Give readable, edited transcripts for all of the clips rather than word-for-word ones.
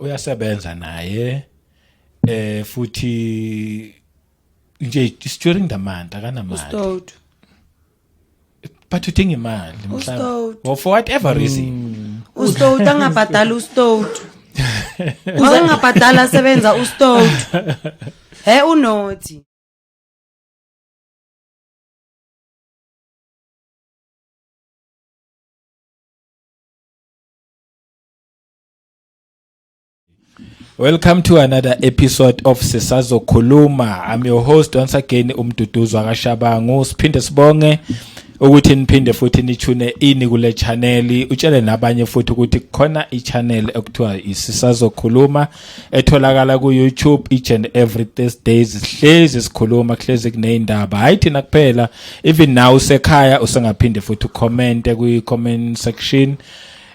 Uyasebenza naye futhi nje it's during the month akanamali. Ustout. But udinga imali mhlawumbe. Ustout. Well, for whatever reason. Ustout angabhadala ustout. Uzangabhadala sebenza ustout. He unothi. Welcome to another episode of Sisazokhuluma. I'm your host once again uMduduzwa kaShabangu. Siphinde sibonge ukuthi niphinde futhi nithune ini kule channel. Utshele nabanye futhi ukuthi khona i-channel ekuthiwa iSisazokhuluma etholakala ku YouTube each and every Thursdays. Sihlezi sikhuluma, kuhlezi kunezindaba. Hayi thina kuphela, even now usekhaya usengaphinde futhi ucomment kwi comment section.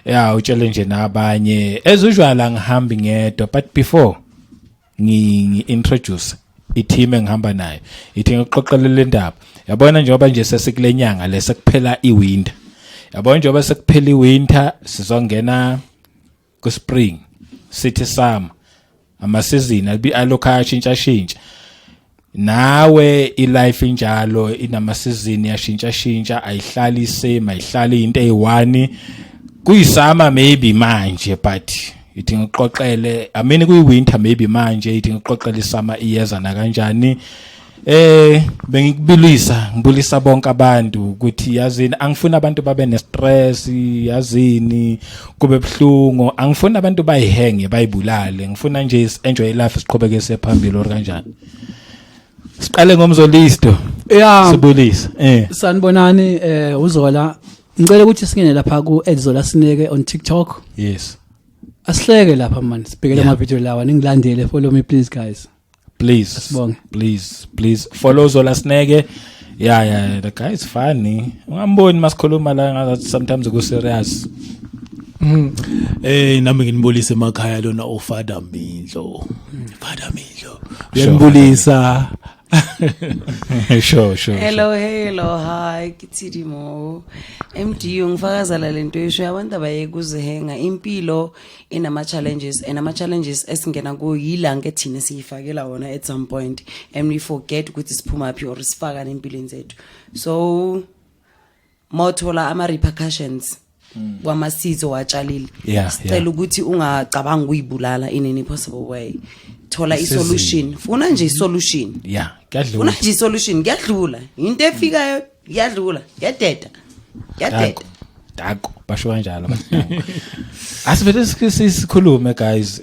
Ya, utshele nje nabanye. As usual angihambi ngedwa, but before ngi introduce i-team engihamba nayo, ithi ngixoxele le ndaba. Yabona njengoba nje sesikule nyanga lesekuphela iwinter, yabona njengoba sekuphela iwinter sizongena ku spring, sithi summer, ama season albi alokhu ayashintsha shintsha. Nawe ilife injalo, inama season, yashintsha shintsha, ayihlali same, ayihlali into eyi1. Kuyisummer maybe manje, but ithi ngixoxele, I mean kuyi winter maybe manje, ithi ngixoxele isummer iyeza na kanjani. Bengikubilisa, ngibulisa bonke abantu ukuthi yazini angifuni abantu babe ne stress, yazini kube buhlungu, angifuni abantu bayihenge bayibulale, ngifuna nje enjoy life, siqhubeke siphambili or kanjani. Siqale ngomzolisto. Yeah. Sibulisa. Sanibonani, uZola. Ngicela ukuthi singene lapha ku @Zola Sineke on TikTok. Yes. Asihleke lapha man, sibhekele ama video lawa, ningilandele, follow me please guys. Please. Asibonge. Please, please follow Zola Sineke. Yeah, the guy is funny. Ungamboni masikhuluma la ngathi sometimes ku serious. Nami nginibulise emakhaya, lona uFather Mindlo. Father Mindlo. Uyanibulisa. Sure. Hello, hello, hi, Kitsidimo. MD ungifakazela lento yisho abantu abayeke kuzihenga impilo inama challenges, and ama challenges esingena kuyo yila ke thina siyifakela wona at some point, and we forget ukuthi siphuma phi or sifaka nempilweni zethu. So mawuthola ama repercussions kwama seeds owatshalile, sicela ukuthi ungacabanga ukuyibulala in any possible way. Thola i-solution, funa nje i-solution. Kuyadlula. Funa nje i-solution, kuyadlula. Into efikayo kuyadlula, kuyadeda, kuyadeda. Dako basho kanjalo abantu. Asivele sikhulume guys.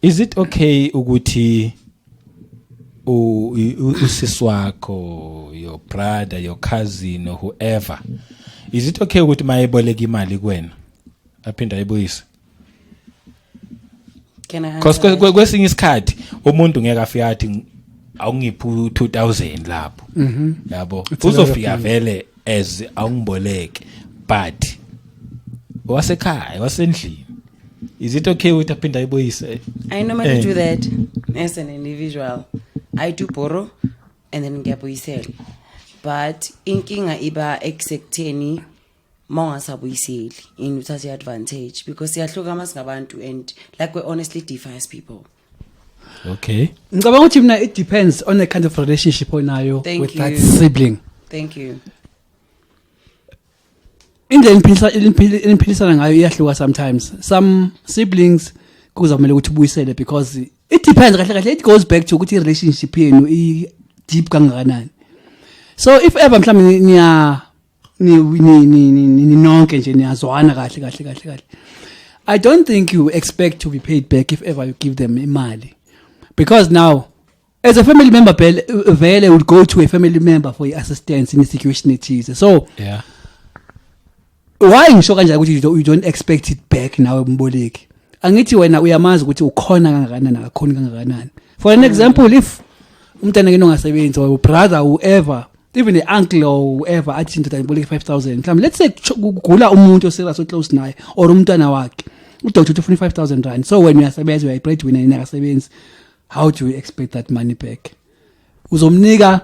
Is it okay ukuthi usisi wakho, your brother, your cousin or whoever, is it okay ukuthi mayeboleka imali kuwena aphinda ayibuyise? Can I Because answer that? kwesinye isikhathi umuntu ngeke afike athi awungiphi u2000 lapho, yabo, It's a lot of uzofika money. vele as awungiboleke, but wasekhaya, wasendlini, is it okay ukuthi aphinde ayibuyise? I normally do that as an individual. I do borrow and then ngiyabuyisela. But inkinga iba ekusekutheni mawungasabuyiseli in uthathe advantage, because siyahluka masingabantu and like we honestly differ as people. Ngicabanga ukuthi mina it depends on the kind of relationship onayo Thank with that you. sibling. Thank you. Indlela eniphilisana ngayo iyahluka sometimes. Some siblings kuzomela ukuthi ubuyisele because it depends, kahle kahle it goes back to ukuthi i-relationship yenu i deep kangakanani. So if ever mhlawumbe niya ni ni ni ni nonke nje niyazwana kahle kahle kahle kahle, I don't think you expect to be paid back if ever you give them imali, because now as a family member vele would go to a family member for assistance in a situation ethize. So why ngisho kanjani ukuthi you don't expect it back nawe mboleki? Angithi wena uyamazi ukuthi ukhona kangakanani, akakhoni kangakanani. For an example, if umntana kini ongasebenzi or brother, whoever, even the uncle or whoever, athi indoda ngiboleke 5000 mhlawumbe, let's say kugula umuntu oserious o close naye or umntwana wakhe, udoctor uthi ufuna 5000 rand. So when uyasebenza, uyayi breadwinner, yena akasebenzi, how do you expect that money back? Uzomnika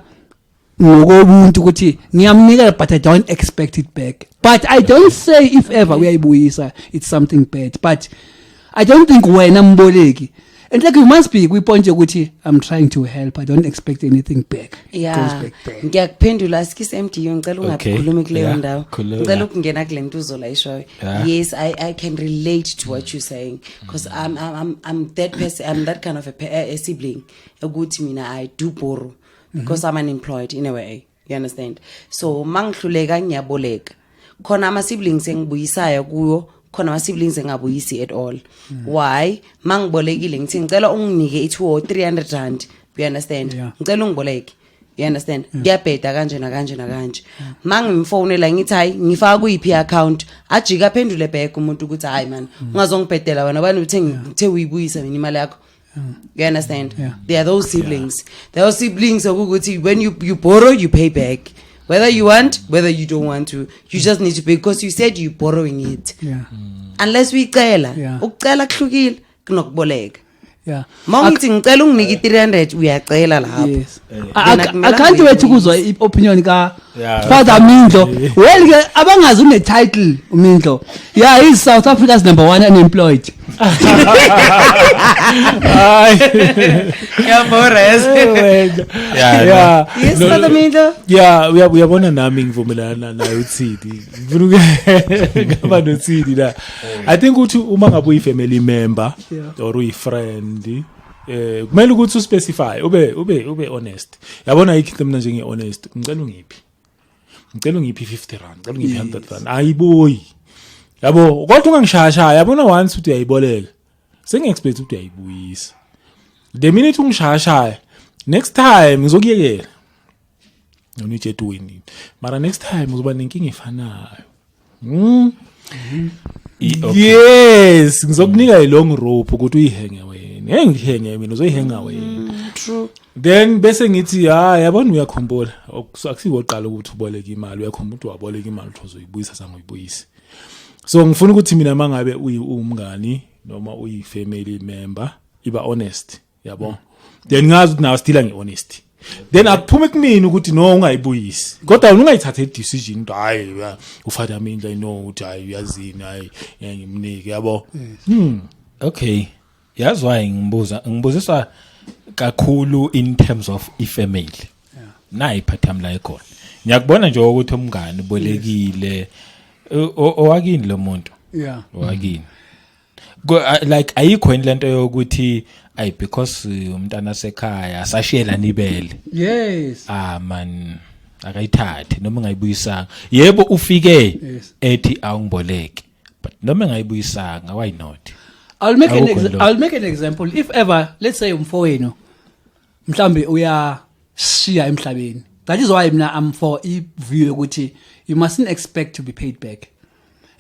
ngokobuntu ukuthi ngiyamnika, but I don't expect it back. But I don't say if ever uyayibuyisa it's something bad, but I don't think wena mboleki, and like, you must be kwi-point yokuthi I'm trying to help, I don't expect anything back. Goes back there. Ngiyakuphendula, asikise MDU, ngicela ungakhulumi kuleyo ndawo. Khuluma. Ngicela ukungena kule nto uzola ishoyo. Yes, I can relate to what you're saying because I'm that person, I'm that kind of a sibling ukuthi mina I do borrow because I'm unemployed in a way, you understand? So mangihluleka ngiyaboleka. Khona ama siblings engibuyisayo kuyo, khona ama siblings engabuyisi at all. Why? Mangibolekile ngithi ngicela unginike i2 or 300 rand, you understand? Ngicela ungiboleke, you understand? Kuyabheda kanje nakanje nakanje. Mangimfonela ngithi hayi, ngifaka kuyiphi account, ajika aphendule back umuntu ukuthi hayi man, ungazongibhedela wena, bani uthe ngithe uyibuyisa mina imali yakho, you understand? Yeah. There are those siblings, there are siblings okuthi when you borrow, you pay back, whether you want, whether you don't want to, you just need to pay because you said you borrowing it. Unless uyicela. Ukucela kuhlukile kunokuboleka. Mawungithi ngicela unginike i-300, uyacela lapho. Yes. Then I can't wait ukuzwa i-opinion ka Father Mindlo. Well ke, abangazi une title uMindlo. Yeah, he's South Africa's number 1 unemployed. Ngiyabores. Yeah, Yes. No, Father Mindlo. Yeah, uyabona nami ngivumelana naye uThidi. Ngifuna ngaba noThidi la. I think ukuthi uma ngabe uyi family member or uyi friend, kumele ukuthi uspecify, ube honest. Yabona, ayikho into mina njenge honest. Ngicela ungiphi? Ngicela ungiphi 50 rand, ngicela ungiphi 100 rand. Ayibuyi. Yabo, kodwa ungangishaya, yabona, once uthi uyayiboleka, sengi-expect ukuthi uyayibuyisa. The minute ungishaya, next time ngizokuyekela. Noma ijet winning. Mara next time uzoba nenkinga efanayo. Okay. Yes, ngizokunika i-long rope ukuthi uyihenge wena. Ngeke ngihenge mina, uzoyihenga wena. True. Then bese ngithi hayi, yabona, uyakhumbula, akusikoqala ukuthi uboleke imali, uyakhumbula ukuthi waboleka imali uthi uzoyibuyisa, sanguyibuyisa. So ngifuna ukuthi mina mangabe uwumngani noma uyi family member, iba honest, yabo. Then ngazi ukuthi nawe still ngi-honest. Then akuphume kumina ukuthi no, ungayibuyisi. Kodwa wena ungayithatha i-decision ukuthi hayi, uFather Mindla, I know ukuthi hayi, uyazini, hayi, ngeke ngimnike, yabo. Okay, yazi why ngibuza? Ngibuziswa kakhulu in terms of ifamily. Nayi iphathi yami la ikhona, ngiyakubona nje ukuthi umngani ubolekile, owakini lo muntu, owakini. Like, ayikho yini lento yokuthi ayi, because umntana sekhaya sashiyela nibele? Ah man, akayithathe noma engayibuyisanga. Yebo, ufike ethi awungiboleke, but noma engayibuyisanga, why not? I'll make an Akukho lo. I'll make an example. If ever, let's say umfowenu mhlambe uyashiya emhlabeni. That is why mina I'm for i view yokuthi you mustn't expect to be paid back.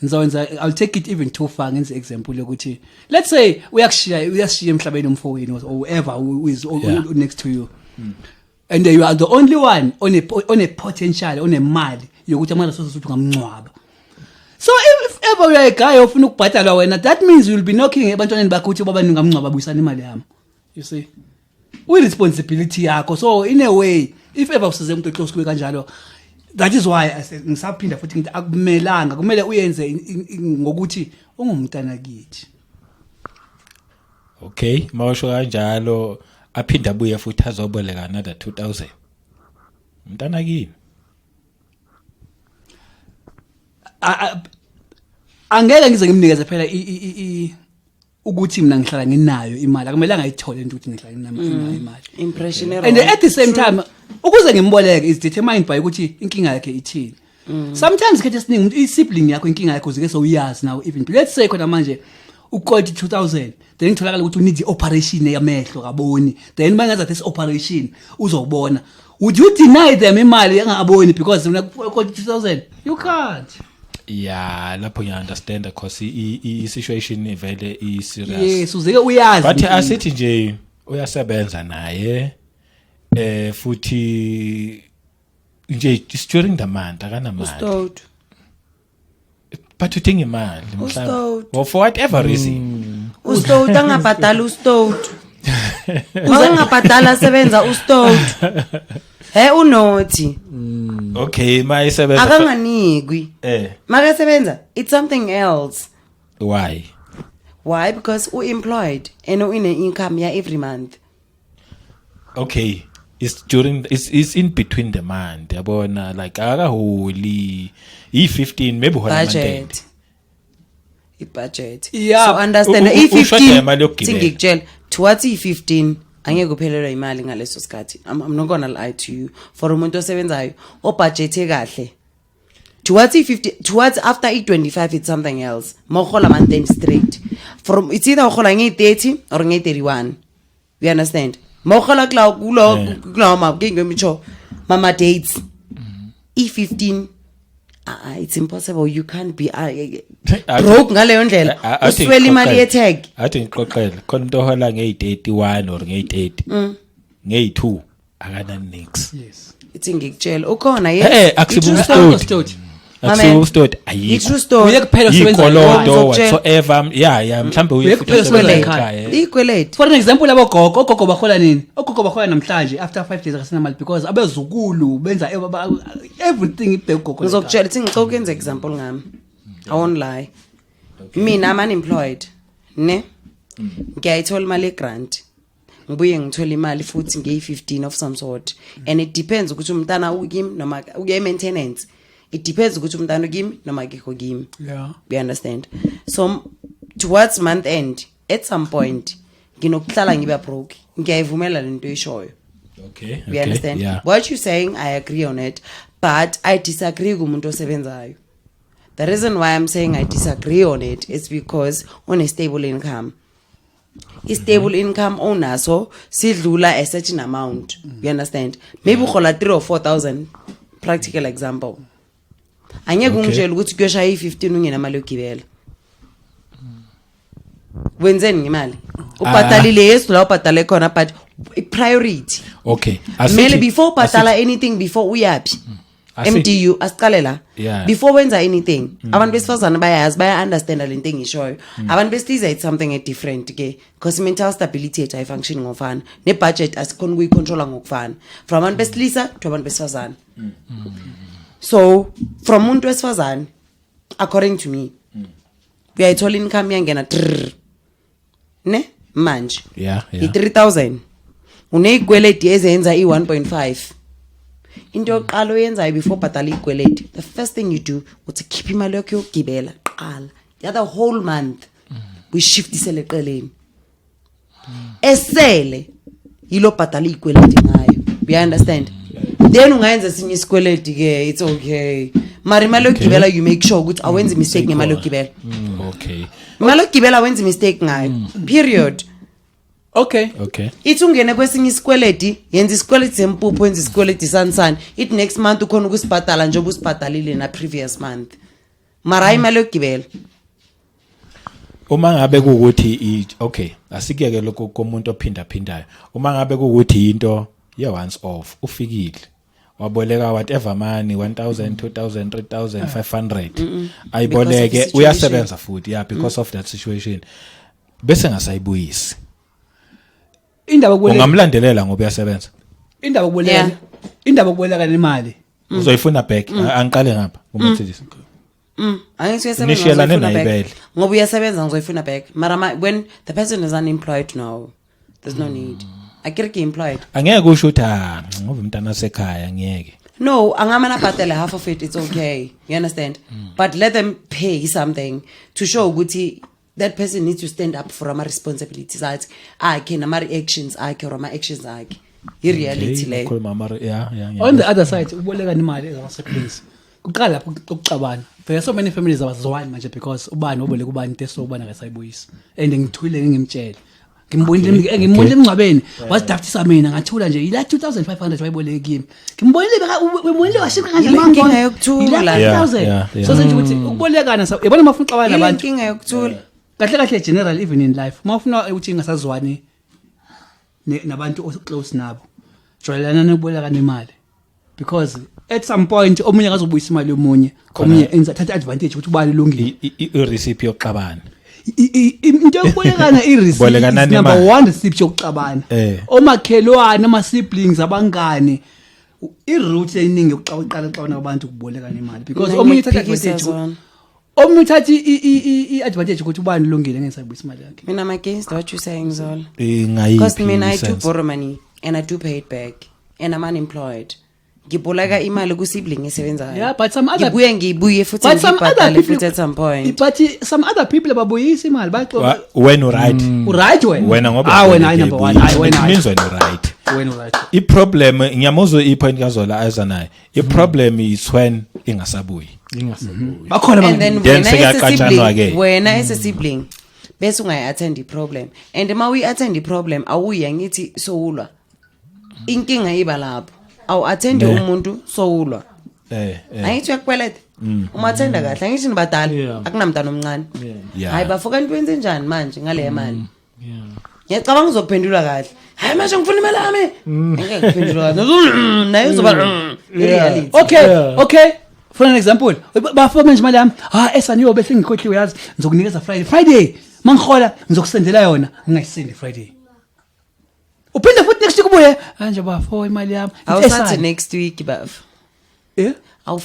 And so I'll take it even too far, ngenze example yokuthi let's say uyakushiya, uyashiya emhlabeni umfowenu or whoever who is next to you. And you are the only one on a potential onemali yokuthi ama resources ukuthi ungamncwaba. So if ever you are a guy ofuna ukubhadalwa wena, that means you'll be knocking ebantwaneni bakho ukuthi baba ningamncwaba, buyisana imali yami. You see? Uyi responsibility yakho. So in a way, if ever usize umuntu close kuwe kanjalo, that is why I said, ngisaphinda futhi ngithi akumelanga, kumele uyenze ngokuthi ungumntana kithi. Okay, mawusho kanjalo, aphinda abuye futhi azoboleka another 2000, umntana kini. Angeke ngize ngimnikeze phela ukuthi mina ngihlala nginayo imali, akumelanga ayithole into ukuthi ngihlala nginayo imali. Impression. And at the same time, ukuze ngimboleke is determined by ukuthi inkinga yakhe ithini. Sometimes isikhathi esiningi umuntu, i-sibling yakho, inkinga yakho zike sewuyazi now. Even let's say khona manje ukweleta 2000, then kutholakala ukuthi uneed i-operation yamehlo, kaboni, then mangaza this operation uzobona, would you deny them imali engaboni because una ukweleta 2000? You can't. Yeah, lapho ngiya understand because i situation vele i serious. Yes, uzeke uyazi But inkinga. Asithi nje uyasebenza naye, futhi nje it's during the month akanamali. Ustout. But udinga imali mhlawumbe. Ustout. Well, for whatever reason. Ustout angabhadala, ustout makangabhadala sebenza ustout, he unothi. Okay, mayisebenza. Akanganikwi. Makasebenza it's something else. Why? Why? Because u-employed and une-income ya every month. Okay, it's during it's in between the month, yabona, like akaholi i15, maybe uhola Budget. ama I-budget. Yeah. So understand, Ushoda i-15, imali yokugibela. singikutshela, towards i-15 angeke uphelelwe imali ngaleso sikhathi. I'm not gonna lie to you, for umuntu osebenzayo obudgethe kahle, towards i-50, towards after i-25, it's something else. Mawuhola month end straight from, it's either uhola ngeyi-30 or ngeyi-31, you understand? Mawuhola kulawo kulawo ma ke ngimitsho mama dates, i-15, it's impossible. You can't be broke ngaleyo ndlela, uswele imali ye-tag. Athi ngixoxele, khona umuntu ohola ngeyi-31 or ngeyi-30, ngeyi-2 akana nix. Ithi ngikutshela, ukhona. Akusibo I-true story. ubustoti. Mame. Akusibo ubustoti, I-true ayikho. story. Uye kuphela osebenza Yikoloto. Ngizokutshela. Whatsoever, yeah, mhlawumbe uye Uye futhi kuphela osebenza osebenza ekhaya, eh. Iyikweleti. For an example, abogogo, ogogo bahola nini? Ogogo bahola namhlanje, after 5 days akasenamali because abezukulu benza everything ibheke ugogo. Ngizokutshela, ithi ngicela ukuyenza example ngami. I won't lie, mina I'm unemployed, ne? Ngiyayithola imali yegrant, ngibuye ngithole imali futhi ngeyi-15 of some sort, and it depends ukuthi umntana ukimi noma ukuya maintenance. It depends ukuthi umntana ukimi noma akekho kimi. You understand? So towards month end, at some point nginokuhlala ngiba broke. Ngiyayivumela lento oyishoyo. You understand what you're saying? I agree on it, but I disagree kumuntu osebenzayo. The reason why I'm saying I disagree on it is because on a stable income, i-stable income onaso sidlula a certain amount, you understand? Maybe uhola 3 or 4000, practical example. Angeke ungitshele ukuthi kuyoshaya i-15 ungenamali yokugibela. Wenzeni ngemali? Ubhatalile, yes, la ubhatale khona, but i-priority kumele before ubhatala anything, before uyaphi, MDU, asiqale la. Before wenza anything, abantu besifazane bayazi, baya-understanda lento engishoyo. Abantu besilisa, it's something different ke, because mental stability yethu ayifunction ngokufana, ne-budget asikhona ukuyicontrola ngokufana from abantu besilisa to abantu besifazane. So from umuntu wesifazane, according to me, uyayithola income, yangena trrr, ne? Manje i-3000, uneyikweleti ezenza i-1.5. Into yokuqala oyenzayo before ubhadala iyikweleti, the first thing you do, uthi khipha imali yakho yokugibela qala the other whole month, uyishiftisele eqeleni, esele yilo bhadala iyikweleti ngayo, you understand? Then ungayenza esinye isikweleti ke, it's okay. Mara imali yokugibela, you make sure ukuthi awenzi mistake ngemali yokugibela. Imali yokugibela awenzi mistake ngayo, period. Ithi ungene kwesinye isikweleti, yenza isikweleti sempuphu, wenza isikweleti sanisani, ithi next month ukhona ukusibhadala njengoba usibhadalile na previous month, mara hayi imali yokugibela. Uma ngabe kuukuthi okay, asikuyeke lokho komuntu ophinda phindayo. Uma ngabe kuukuthi into ye once off, ufikile waboleka whatever money, 1000, 2000, 3500, ayiboleke. Because of the situation. Uyasebenza futhi, yeah, because of that situation, bese ngasayibuyisi. Indaba yokuboleka Ungamlandelela ngoba uyasebenza? Indaba yokuboleka Yeah. Indaba yokuboleka nemali. Uzoyifuna back? Angiqale ngapha kuMercedes. Angithi uyasebenza, Nishiyelane ngizoyifuna back. nayibele. Ngoba uyasebenza, ngizoyifuna back. Mara when the person is unemployed, no, there's no need. Akere ke employed. Angeke usho ukuthi, ah, ngoba umntana sekhaya, ngiyeke. No, angamane abhadale half of it, it's okay, you understand? But let them pay something to show ukuthi that person needs to stand up for ama-responsibilities akhe nama-reactions akhe or ama-actions akhe. I-reality leyo. Ukhuluma yeah. On the other side, uboleka imali ezama-siblings, kuqala lapho ukuxabana. There are so many families abazwani manje because ubani waboleka ubani into eso, ubani akasayibuyisi, and ngithulile, ngimtshele, ngimbonile, ngimbonile emngcwabeni, wazidaftisa mina, ngathula nje. Ila 2500 wayiboleka kimi, ngimbonile, beka washintsha kanje. Yile Mangibona. nkinga yokuthula. Ila 5000. So senje ukuthi ukubolekana, yabona, uma ufuna uxabana Yile nabantu nkinga yokuthula. Kahle kahle, general, even in life, uma ufuna ukuthi ingasazwani nabantu close nabo, jwayelana nokubolekana imali, because at some point omunye akazobuyisa imali yomunye, omunye enza thatha advantage ukuthi ubani ulungile. I-recipe yokuxabana. Into yokubolekana, i-receipt Bolekanani is number imali. one receipt yokuxabana. Omakhelwane, ama-siblings, abangani, i-root eningi yokuqala uxabana kwabantu ukubolekana imali, because Mina omunye uthatha ngiyakuphikisa advantage zona. Omunye uthatha i-advantage ukuthi ubani ulungile ngeke sayibuyisa imali yakhe. Mina, I'm against what you're saying, Zola. Ingayiphi Because mina, I do sense? borrow money and I do pay it back and I'm unemployed. Ngiboleka imali ku-sibling esebenzayo. Yeah, but some other- Ngibuye ngiyibuye futhi, But some other ngiyibhadale people, futhi at some point. but some other people ababuyisa imali, baxoxa. Wena uright. Uright wena. Wena ngoba Ah, wena, hayi, number 1, hayi wena, It hayi. means wena uright. Wena uright. I-problem, ngiyamuzwa i-point kaZola aza nayo, i-problem is when ingasabuyi. Ingasabuyi. Bakhona. And then Then wena as a sekuyaqatshanwa sibling, ke. wena as a sibling bese ungayi-attend i-problem, and uma uyi-attend i-problem, awuyi, angithi sowulwa, inkinga iba lapho, awu-attend umuntu, sowulwa. Angithi uyakukweleta, umathenda kahle, angithi nibadala, akunamntana omncane. Hayi bafo, kanti wenze njani manje ngaleya mali? Ngiyacabanga uzokuphendula kahle. Hayi, manje ngifuna imali yami. Angeke kuphendula kahle naye, uzoba i-reality. Okay. Okay, for an example, bafo, manje imali yami, ah, esaniyo bese ngikhohliwe, yazi, ngizokunikeza Friday, Friday mangihola ngizokusendela yona. Ngingayisendi Friday, uphinde futhi next week ubuye kanje, bafo, imali yami. Ngithi, Awusathi "Esani." next week, bafo. Eh?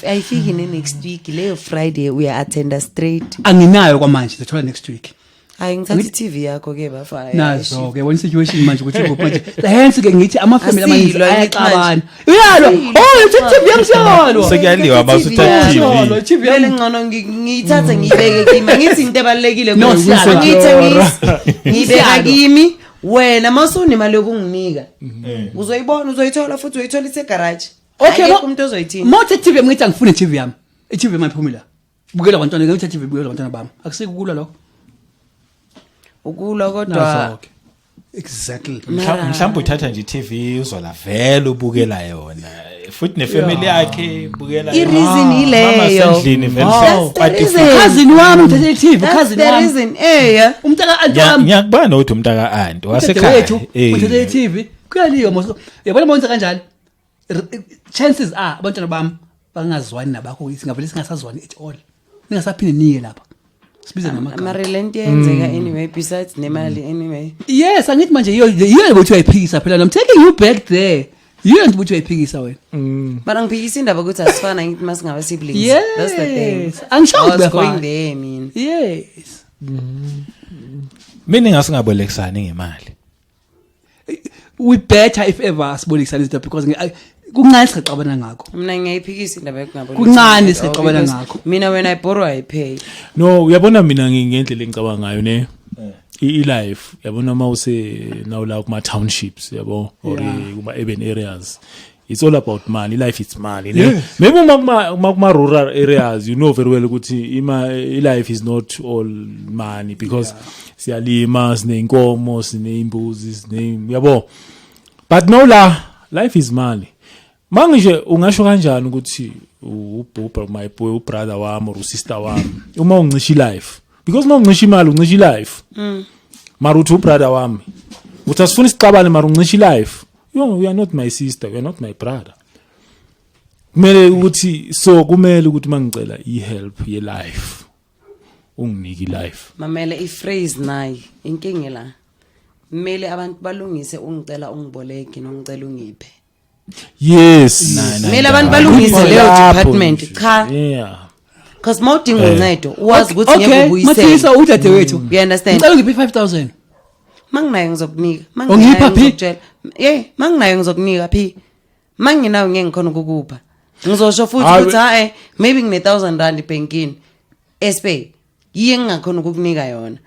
Ayifiki ne-next week leyo. Friday uya-attenda straight. Anginayo kwamanje, ngizothola next week. Hayi, ngithatha i-TV yakho ke, bafo. Hayi, Nazo ke wena situation manje ukuthi kuphi manje. Hence ke ngithi ama-family amaninzi Asilwa, angithi ayaxabana. manje. Uyalwa. Asilwa. Oh, i-TV yami, siyalwa. Sekuyaliwa mawusuthatha Siyalwa, TV. i-TV Vele yami. ngcono ngiyithathe ngiyibeke kimi, angithi into ebalulekile No, kuwe. siyalwa. Angiyithengisi, ngiyibeka Siyalwa. kimi. Wena mawusunemali yokunginika, uzoyibona, uzoyithola futhi, uzoyithola isegaraji. Okay. Akekho umuntu ozoyithinta. Mawuthe TV yami, ngithi angifune TV yami, i-TV yami ayiphumi la, bukela abantwana. Ngithe TV bukela abantwana bami, akusikukulwa lokho. Ukulwa kodwa. Nazo ke, exactly. Mhlawumbe uthatha nje i-TV uZola, vele ubukela yona futhi nefamily yakhe bukela yona. I-reason Mama yileyo. sendlini vele. That's the Kwati reason. Cousin wami ngithathe i-TV. That's Cousin the wami. reason, eya. Umntaka anti wami. Ngiyakubona ukuthi umntaka anti wasekhaya. Wethu uthathe i-TV, kuyaliwa mos. Uyabona uma wenza kanjalo, chances are abantwana bami bangazwani nabakho, singavele singasazwani at all, ningasaphinde niye lapha, sibize ngamagama. Mara le nto iyenzeka anyway, besides nemali anyway. Yes, angithi manje yiyo ukuthi uyayiphikisa phela. I'm taking you back there. Yiyo nto ukuthi uyayiphikisa wena. Mara ngiphikisa indaba ukuthi asifana, ngithi masingaba siblings. That's the thing. Yes, angisho I was ukuthi going bayafana. there mina. Yes. Mina ngasingabolekisani ngemali. We better if ever sibolekisana izinto because kuncane sixabana ngakho. Mina ngiyayiphikisa indaba yokungabolekisani. Kuncane sixabana Because ngakho. mina, when I borrow, I pay. No, uyabona mina ngendlela engicabanga ngayo ne, i-life, yabona uma use now la kuma townships, yabo, or kuma urban areas, it's all about money. Life is money, ne? Maybe uma kuma rural areas, you know very well ukuthi ima life is not all money because siyalima, sineyinkomo, sineyimbuzi, sine, yabo, but no, la life is money. Manje ungasho kanjani ukuthi ubhubha my boy, ubrother wami or usister wami, uma uncisha life? Because uma uncisha imali, uncisha life. Mara uthi ubrother wami, uthi asifuni sixabane, mara uncisha life. You are not my sister, you are not my brother. Kumele ukuthi, so kumele ukuthi mangicela i-help ye-life, unginike i-life. Mamela i-phrase nayi inkinga la, kumele abantu balungise ungicela ungiboleke nongicela ungiphe. Yes. Kumele abantu balungise leyo Lapho department. nje. Cha, because mawudinga uncedo, uwazi ukuthi ngeke Okay, ubuyisele. Mathisa, udadewethu. You understand? Ngicela ungiphe 5000. Manginayo ngizokunika. Ungipha phi? Ngizokutshela, ye, manginayo ngizokunika phi, manginayo ngeke ngikhona ukukupha. Ngizosho futhi Hayi, ukuthi hayi, maybe ngine R1000 ebhenkini espe, yiye ngingakhona ukukunika yona,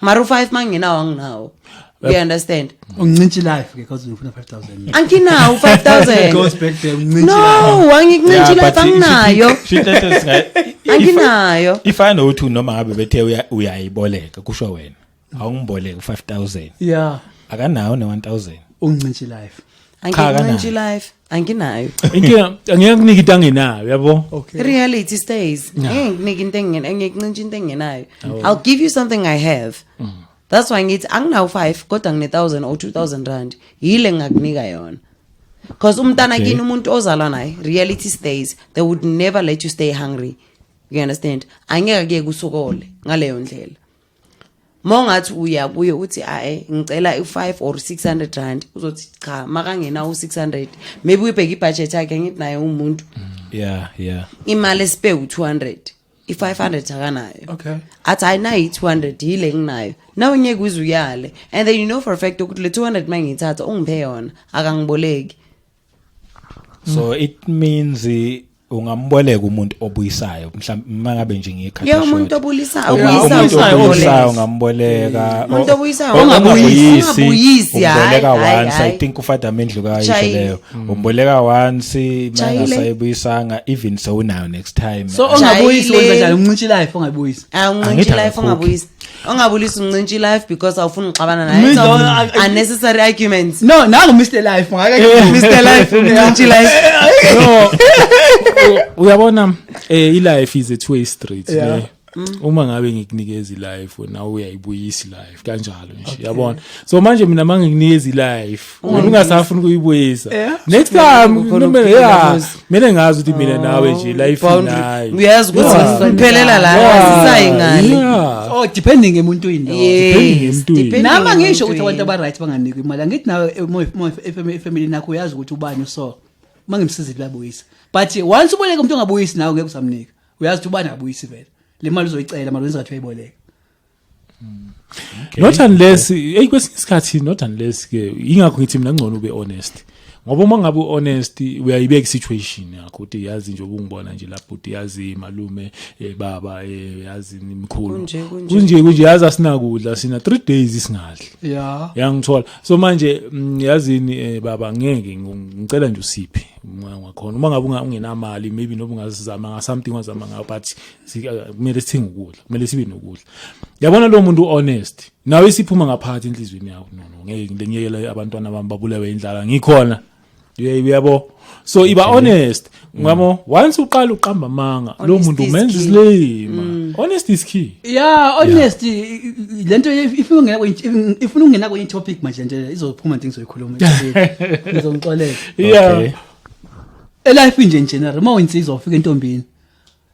mara u5 manginawo anginawo, you understand? Ungincintsha life ke because ngifuna 5000. Anginawo It goes 5000. back there, ungincintsha. No, angikuncintshe life, anginayo. Anginayo. Ifana nokuthi noma ngabe bethe uyayiboleka, kusho wena awungiboleke u5000, akanawo ne1000. Ungincintsha life. Angikuncintshe life, anginayo. Inkinga, angeke kunike into angenayo, yabo. Okay. Reality stays. Ngeke ngikunike into engena, ngeke ngincintshe into engenayo. I'll give you something I have. That's why ngithi anginawo 5, kodwa ngine 1000 or R2000, yile ngingakunika yona, because umntana kini, umuntu ozalwa naye, reality stays, they would never let you stay hungry, you understand? Angeke kuye kusokole ngaleyo ndlela. Mongathi uya kuye uthi ayi, ngicela u5 or R600, uzothi cha, makangenawo u600, maybe uyibheke ibudget yakhe, ngithi naye umuntu imali esipe u200. I-500 akanayo. Okay. Athi hayi, nayi i-200, yile nginayo, nawe ngeke uze uyale, and then you know for a fact ukuthi le 200 uma ngiyithatha ungiphe yona, akangiboleki. So it means ungamboleka umuntu obuyisayo, mhlawumbe mangabe nje ngiyikhatha. Yeah, umuntu obulisayo. Umuntu Obuyisayo. obuyisayo ungamboleka. Umuntu obuyisayo ongabuyisi. Ongabuyisi, umboleka hhayi, once. I hhayi. think ufada Mendlu kayisho Chayile. leyo, umboleka once, Chayile. mangasayibuyisanga, even sewunayo next time. So ongabuyisi Jayile. wenza njani? Uncintshe life ongabuyisi? Awuncintshe Angithi life. akakhokhi. Ongabuyisi, uncintshe life because awufuni ukuxabana naye. Mina- So, unnecessary arguments. No, nangu Mr Life ngake. Mr Life, uncintshe life. No, uyabona, i-life is a two way street. Yeah. Ne uma ngabe ngikunikeza i-life, wena uyayibuyisa i-life kanjalo nje, yabona? So manje mina mangikunikeza i-life, wena ungasafuni ukuyibuyisa next time, Kukhona noma ukuphila yeah, futhi. mina ngazi ukuthi mina nawe nje life Boundary. nayo. Uyazi ukuthi iphelela la, asisayi ngale. Yeah. Oh, depending emuntwini lo. Depending Yes, emntwini. depending Nami angisho ukuthi emntwini. abantu aba-right banganikwa imali. Angithi nawe efamily nakho uyazi ukuthi ubani, so uma ngimsizile uyabuyisa, but once uboleka umuntu ongabuyisi, nawe ngeke usamnika. Uyazi ukuthi ubani akabuyisi vele, le mali uzoyicela, mali wenza ngathi uyayiboleka. Not unless, hey, kwesinye isikhathi, not unless ke, ingakho ngithi mina ngcono ube honest, ngoba uma ngabe honest uyayibeka situation yakho ukuthi yazi nje ubungibona nje lapho uthi yazi malume, baba, yazi mkhulu. Kunje, kunje. Kunje kunje, yazi asinakudla, sina 3 days singadli. Yangithola. So manje yazini, baba, ngeke ngicela nje usiphe ngakhona uma ngabe ungenamali, maybe noma ungazama nga something, wazama ngayo, but kumele sithenge ukudla, kumele sibe nokudla, yabona? Lo muntu honest nawe isiphuma ngaphakathi enhliziyweni yakho, no no, ngeke ngiyekele abantwana bami babulewe indlala ngikhona. Uyabo? So iba honest ngamo. Once uqala uqamba amanga, lo Honesty muntu is umenza key. isilima. Honesty is key. Yeah, honest, lento ifuna ungena kwenye, ifuna ungena kwenye topic manje, nje izophuma nje, ngizoyikhuluma, ngizongixolela. Okay. Elife nje in general, uma uyinsizwa ufika entombini,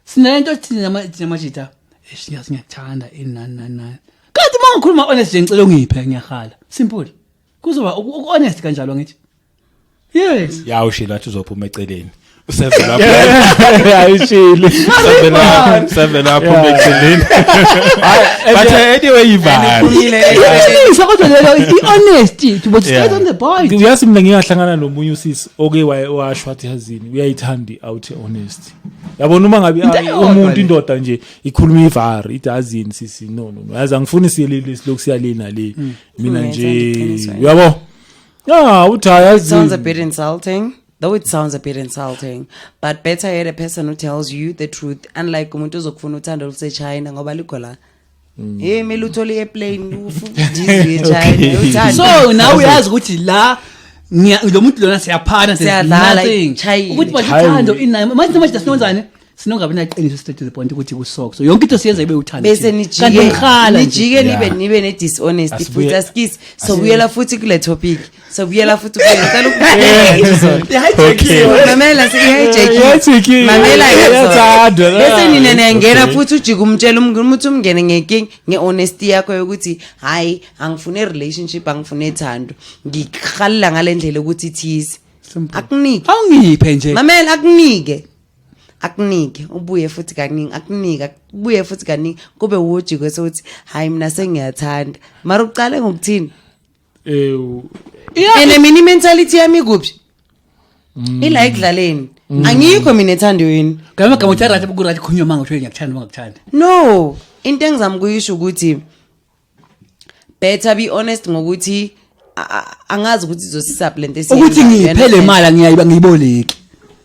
sinalento thina thina majita, eish, ngiyakuthanda, ini, nani nani nani, kanti uma ngikhuluma honest nje, ngicela ungiphe, ngiyahala, simple, kuzoba honest kanjalo, ngithi yes. Ya, ushilo wathi uzophuma eceleni, usevela lapho. Ayishili. Sevela aphuma eceleni, but anyway, ivali. Iphumile. Iqiniso kodwa lelo, i-honesty to but straight on the point. Uyazi mina ngingahlangana nomunye usisi oke washo wathi yazini uyayithanda i-out honest, yabona? Uma ngabe Into eyodwa umuntu le. Indoda nje ikhuluma ivari, ithi yazini sisi, no no no, yazi angifuni siyelele, silokhu siyalena le, mina nje. Uyayithanda iqiniso. Uyabo, ya, uthi hayi, It sounds a yazini. bit insulting. Though it sounds a bit insulting, but better yet a person who tells you the truth, unlike umuntu ozokufuna uthando oluse-China ngoba likho la. Hey, mele uthole i-airplane udize e-China. Uthando. So nawe uyazi ukuthi la lo muntu lona siyaphana, there's Siyadlala, nothing. ichayile. Ukuthi manje Chayile. uthando inayo manje, manje sinonzani, sinongabi naqiniso, straight to the point ukuthi kusoko, so yonke into siyenza ibe uthando Bese thina. nijike Kanti ngihala nje. nijike nibe Yeah. nibe ne-dishonesty futhi asikisi, sobuyela futhi kule topic, sobuyela futhi kule, ngicela ukubuyela. Okay. Mamela, Iyajikile. i-hijackiwe, mamela ke. Iyathandwa, Bese nina niyangena Okay. futhi, ujike umtshela ukuthi umngene ngenkinga nge-honesty yakho yokuthi hhayi, angifune relationship, angifune thando, ngikuhalela ngale ndlela ukuthi thize akunike. Awungiphe nje. Mamela, akunike, akunike, ubuye futhi kaningi, akunike, ubuye futhi kaningi, kube wujike sokuthi hayi, mina sengiyathanda, mara uqale ngokuthini? Yeah. And mina i-mentality yami ikuphi? Ila ekudlaleni, angikho mina ethandweni. Ngamagama uthi right, ku right khulunywa manga uthe ngiyakuthanda, bangakuthanda. No, into engizama ukuyisho ukuthi better be honest ngokuthi angazi ukuthi izosisaphi lento Ukuthi esiyenzayo, you ngiphe le understand? mali, angiyayiba, ngiyiboleki.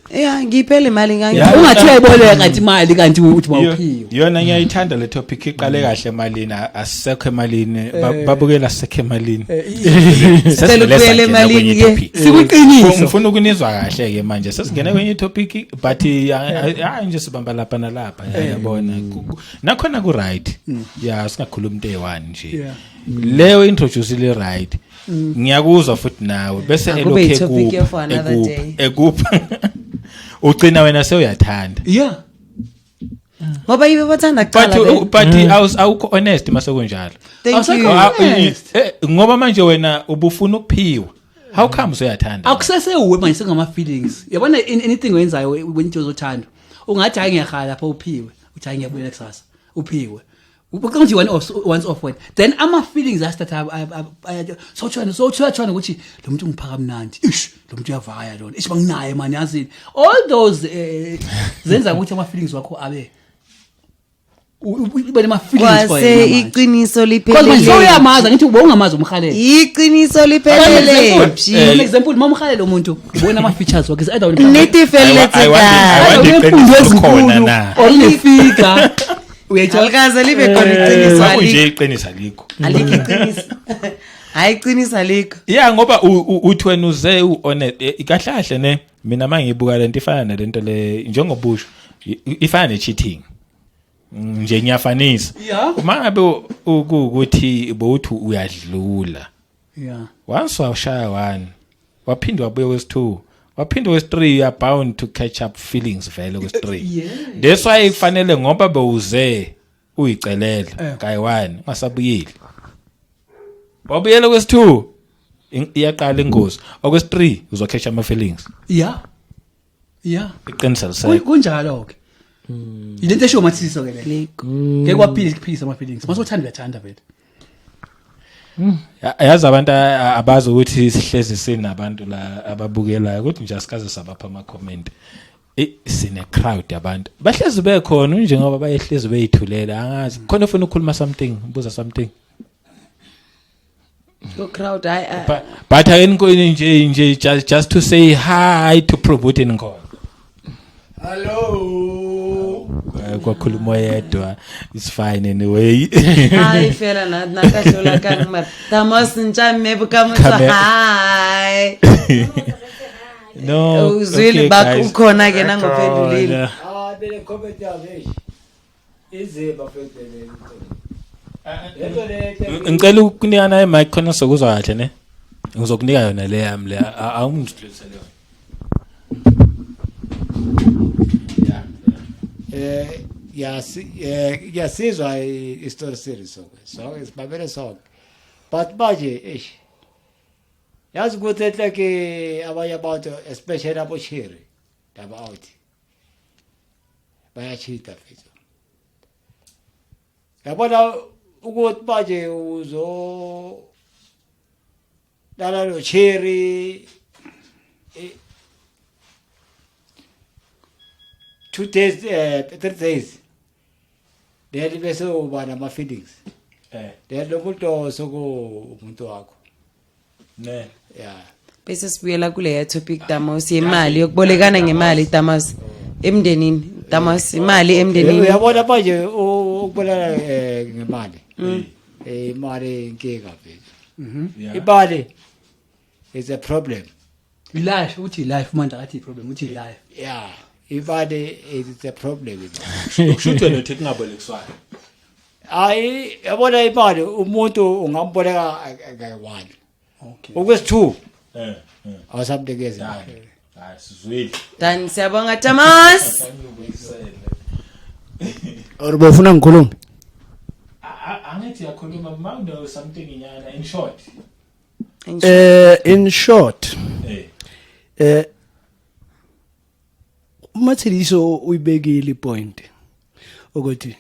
Yeah, ngiphe le mali. Yeah. Ungathi uyayiboleka kanti imali, kanti uthi mawuphiwe. Yona ngiyayithanda le topic, iqale kahle emalini, asisekho emalini. Babukela, asisekho emalini. Sicela ukubuyela emalini ke. Sikuqiniso. Ngifuna ukunizwa kahle ke manje, sesingene kwenye topic, but hayi nje sibamba lapha nalapha, yabona? Nakhona ku right, yeah, singakhuluma into eyi-one nje. Leyo introduce le right, ngiyakuzwa futhi nawe bese Akube elokhu i-topic ekupha, for another ekupha, day. ekupha, ugcina wena sewuyathanda. Ngoba yibe bathanda But kuqala vele. but awukho honest mase kunjalo. Thank Awusekho you. honest. Ngoba manje wena ubufuna ukuphiwa, how come usuyathanda? Akusesewuwe manje, sengama feelings, yabona? Anything oyenzayo when into zothando, ungathi hayi, ngiyahala lapha, uphiwe. Uthi hayi, ngiyabuyela kusasa. Uphiwe. Ubuka nje one off, once off wena. Then ama feelings astart so tshwana, so tshwana ukuthi lo muntu ungiphaka kamnandi. Ish, lo muntu uyavaya lona. Ish, banginaye man, yazini. All those zenza ukuthi ama feelings wakho abe ube nama feelings for Kwase yena manje. iqiniso Because manje liphelele. sewuyamazi, ngithi ubongamazi umhalele. Iqiniso liphelele. For example, mamhalele umuntu, ubona ama features wakhe, is either Nnete e felletse I kae? want unemfundo iqiniso khona ezinkulu na. or unefika, uyayithola. Alikaze libe khona iqiniso. Ngakho nje Alikho. iqiniso alikho. Alikho iqiniso. Hayi, iqiniso alikho. Yeah, ngoba uthi wena uze u-honest, kahle kahle ne, mina mangibuka lento ifana nalento le njengobusho, ifana ne-cheating nje, ngiyafanisa. Uma ngabe kuwukuthi bowuthi uyadlula, once washaya one, waphinde wabuya kwesi-two, waphinde kwesi-three, you are bound to catch up feelings vele kwesi-three. That's why kufanele, ngoba bewuze uyicelela kayi-one, ungasabuyeli, wabuyela kwesi-two, iyaqala ingozi. Okwesi-three uzocatcha ama-feelings. Iqiniso lisekho. Kunjalo ke. Ilento esho mathiso ke le. Alikho. Ngeke kwaphila ukuphilisa ama feelings. Masothanda uyathanda vele. Yazi abantu abazi ukuthi sihlezi sinabantu la ababukelayo, ukuthi nje asikaze sabapha ama-comment. Sine crowd yabantu bahlezi bekhona njengoba bayehlezi beyithulela, angazi khona ufuna ukukhuluma something, buza something. Go crowd, hayi. But ake nje just to say hi, to prove ukuthi nikhona. Hello. Kwakhuluma oyedwa, it's fine anyway. Hayi fela na nakahlola kang mara. Tamos ntshame bokamoso. Hi. No. Uzwile. Okay, Bak guys. ukhona ke nangophendulile. Ah, bele comment yami, eish. Inzima mfethu le. Lento le. Ngicela ukunika imic khona sokuzwa kahle ne, ngizokunika yona le yami le, awungidlulisele yona, yeah. Yasi yasizwa i-story series sonke. Sonke sibabele sonke. But manje, eish. Yazi ukuthi enhleke abanye abantu, especially abo cherry laba out. Bayachita mfethu. Yabona ukuthi manje uzo lala lo cherry 2 days, 3 days, then bese uba nama feelings, then lo muntu soku umuntu wakho. Ne. Yeah. Bese sibuyela kuleya topic, Damos, yemali yokubolekana ngemali, Damos, emndenini, Damos, imali emndenini. Uyabona manje ukubulala ngemali, imali inkinga mfethu. Imali is a problem. Life, uthi life manje, akathi problem, uthi life. Yeah, imali is a problem. Kusho ukuthi wena uthi kungabolekiswana? Hayi, yabona imali, umuntu ungamboleka kayi-one, okwesi-two awusamnikeza imali. Hayi, sizwile. Dan, siyabonga Damos. Or bofuna ngikhulume? Angithi yakhuluma mawuno something inyana in short. In short, uMathiliso uyibekile point ukuthi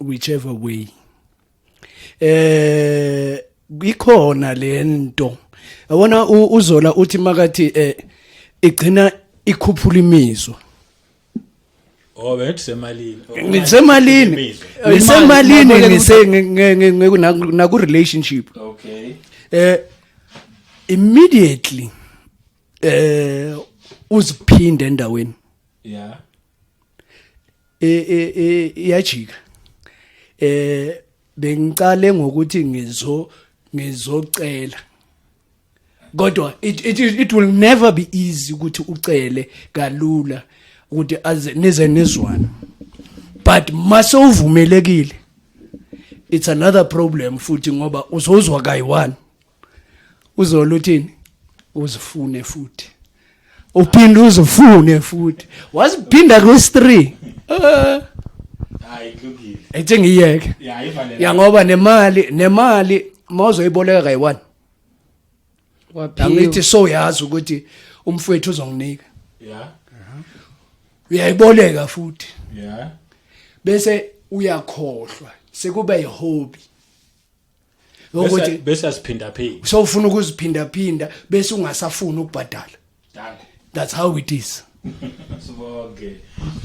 whichever way ikhona lento, yabona, uzola uthi makathi igcina ikhuphula imizwa. Oh, bethi semalini. Ngisemalini. Imizwa. Ngisemalini. Imali- Ngise naku relationship. Immediately uziphinde endaweni, iyajika. Bengicale ngokuthi ngizocela, kodwa it will never be easy ukuthi ucele kalula ukuthi aze nize nizwana, but mase uvumelekile, it's another problem futhi, ngoba uzozwa kayi-one, uzoluthini, uzifune futhi, uphinde uzifune futhi, waziphinda kwesi-3. Hayi, kulungile. Ethi ngiyeke. Yeah, ivalele. Ya, ngoba nemali mawuzoyiboleka kayi-one, angithi soyazi ukuthi umfowethu uzonginika, uyayiboleka futhi. Bese uyakhohlwa, sekuba ihobby ukuthi Bese asiphinda phinda. Sowufuna ukuziphinda phinda bese ungasafuni ukubhadala. That's how it is. Sibonge,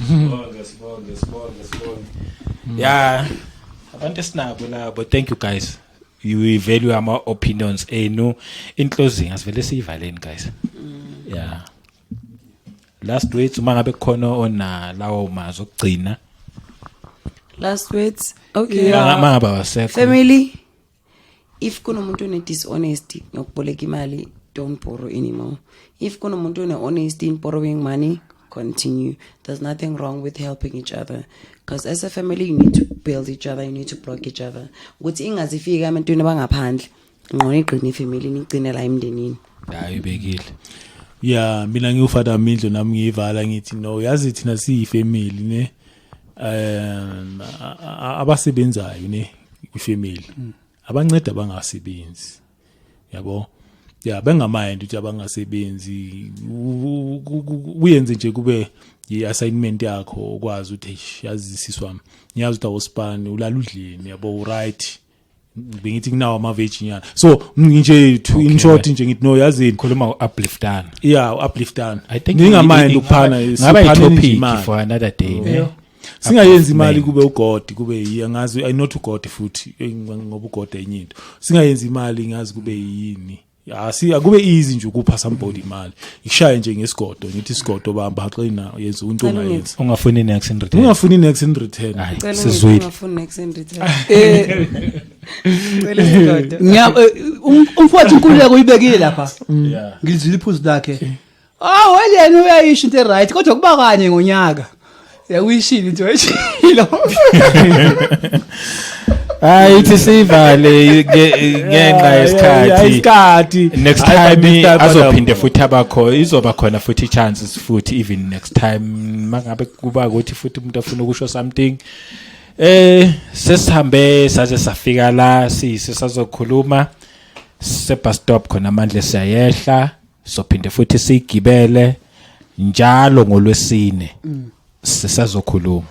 sibonge, sibonge, sibonge, sibonge. Yeah, abantu esinabo labo. Thank you guys, you value ama opinions enu. In closing, asivele siyivaleni guys. Yeah, last words, uma ngabe kukhona ona lawo mazwi okugcina. Last words, okay. Mangabe awasekho. Family, if kunomuntu one-dishonesty ngokuboleka imali, don't borrow anymore. If kunomuntu one-honesty in borrowing money, continue. There's nothing wrong with helping each other, because as a family you need to build each other, you need to block each other ukuthi ingazifiki emntwini abangaphandle. Ngqono igqine ifamily, nigcine la emndenini. Hayi, ubekile. Ya, mina ngiwufada Mindlo, nami ngiyivala ngithi no, yazi thina siyifamily ne, abasebenzayo ne kwifamily abanceda abangasebenzi, yabo. Ya, bengamind ukuthi abangasebenzi uyenze nje kube i-assignment yakho ukwazi ukuthi, "Eish, yazi sisi wami, ngiyazi ukuthi awusipani, ulala udleni, yabo, right?" Bengithi kunawo ama-veg nyana, so nje to in short nje ngithi no, yazini. Khuluma upliftana. Yeah, upliftana. I think ningamind ukuphana. Ngaba Siphaneni nje i-topic imali. for another day, ne? Singayenzi imali kube ugod, kube angazi, I not ugod futhi, ngoba ugod enye into. Singayenzi imali ngazi kube yini, asi akube easy nje ukupha somebody imali, ikushaye nje ngesigodo, ngithi isigodo bamba, haqina, yenza into Cela ongayenza. Ungafuni next in return. Ungafuni next in return. Hayi, Cela sizwile. ungafuni next in return. Cela isigodo. Umfowethu inkululeko uyibekile lapha. Ngilizwile iphuzu lakhe. Ah, well, yena uyayisho into right, kodwa kuba kanye ngonyaka. Yakuyishilo into ayishilo. Hayi, ithi sivale ngenxa yesikhathi. Isikhathi. Next Hayi, but time next time azophinde futhi abakho, izoba khona futhi chances futhi even next time mangabe kuba ukuthi futhi umuntu afuna ukusho something. Sesihambe saze safika la sisazokhuluma se bus stop khona amandla siyayehla, sophinde futhi siyigibele njalo ngolwesine sisazokhuluma.